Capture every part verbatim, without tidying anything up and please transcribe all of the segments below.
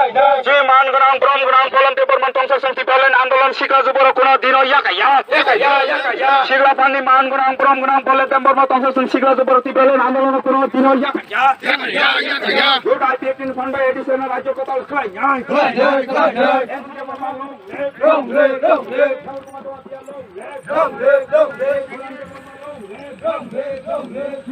Je man gwnang, brom gwnang, volunteer borman tongsa song Tipraland andolon sikla juboro kuno dino yakaya. Yakaya, yakaya. Sikla phalni man gwnang, brom gwnang, volunteer borman tongsa song sikla juboro Tipraland andolon kuno dino yakaya. Yakaya, yakaya. Juda fifteen phan bai additional rajyo kotal khlai nai. Khlai nai, khlai nai. N C P borman long live. Long live, long live. Long live, long live. Long live, long live.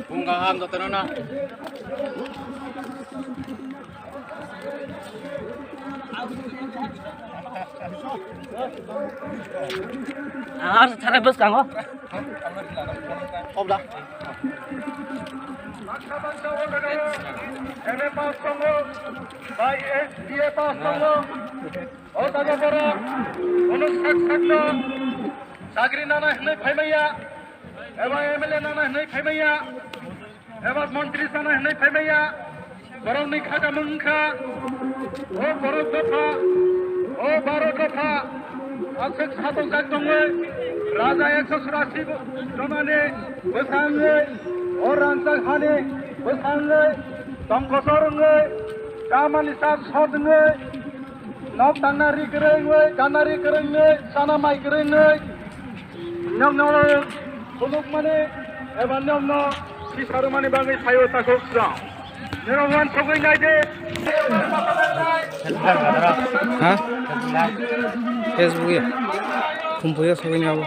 Bung kaham jotono na. Ang ar thare bwskango. Obda. M A pass tongo, bai S B A pass tongo. O jaga borok, ono sak sakno chakri nana hinwi phaimaya, eba M L A nana hinwi phaimaya. Eba montri sana hinwi phaimaya, borokni khakamung wngkha, o borok dopha, o baro dopha, aswk satongjak tongwi, raja ekso churasi jonani bwsangwi, o rangjak hani bwsangwi, tongkosor wngwi, chamani chak sot wngwi, nok tangna ri kwrwi wngwi, gana ri kwrwi wngwi, chana mai kwrwi wngwi, nokno khulukmani eba nokno sisarwmani bagwi saio takhuk srang. Nino uansugwi naidi. Ha? Facebook ya. Kumpuya sugwi ni abo.